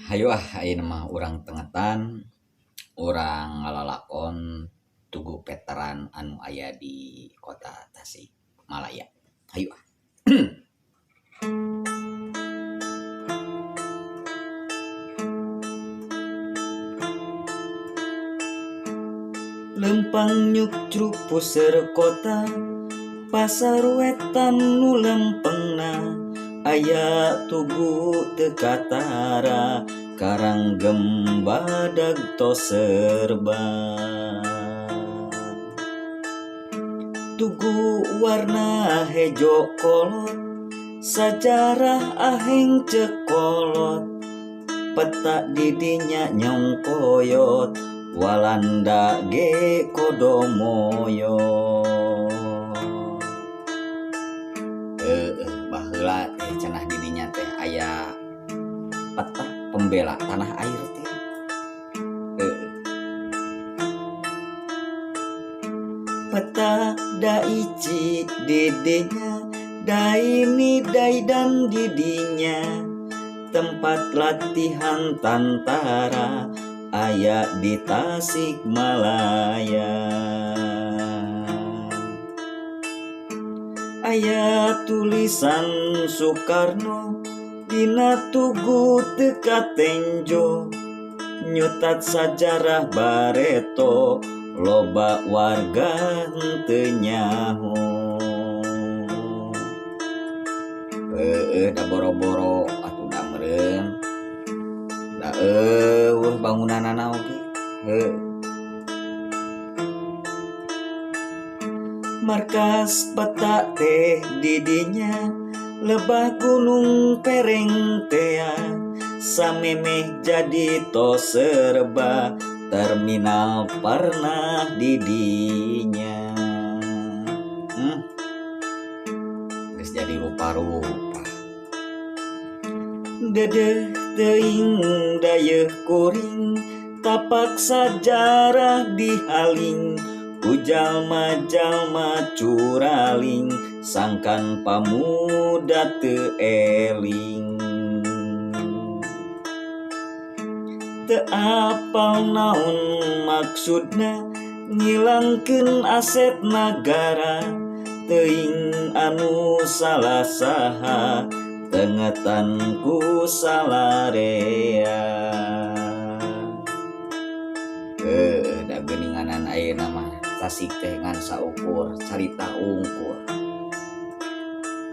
Hayu ah ayeuna mah urang tengetan, urang ngalalakon tugu veteran anu aya di kota Tasikmalaya. Hayu ah. Lempang nyukcruk puseur kota, pasar wetan nu lempengna, aya tugu teu katara, karanggem badag tos serban. Tugu warna hejo kolot, sajarah aheng ceuk kolot, peta didinya nyong koyot, Walanda ge kodo moyot. Baheula teh cenah didinya teh aya peta pembela tanah air teh. Peta daici didinya, daini daidan didinya, tempat latihan tantara aya di Tasikmalaya. Aya tulisan Soekarno dina tugu teu katenjo, nyutat sajarah bareto loba warga henteu nyaho. Heueuh da boro-boro atuh da meureun. Da eueuh bangunanana oge. Heuh. Markas peta teh didinya lebah gunung Pereng tea, samemeh jadi tos serba terminal pernah didinya. Geus jadi rupa-rupa. Dedeh teuing dayeuh kuring, tapak sajarah dihaling, ku jalma-jalma curaling, sangkan pamuda teu eling. Teu apal naon maksudna ngilangkeun aset nagara, teuing anu salah saha tengetan ku salarea. Da geuninganan ayeuna mah Tasik teh ngan saukur carita ungkur.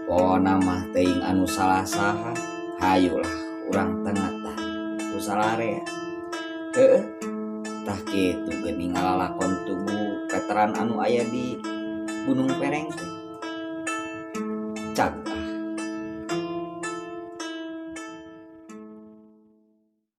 Pokona mah teuing anu salah saha, hayulah urang tengetan ku salarea. Heueuh, tah kitu geuning ngalalakon tugu veteran anu aya di Gunung Pereng teh. Cag.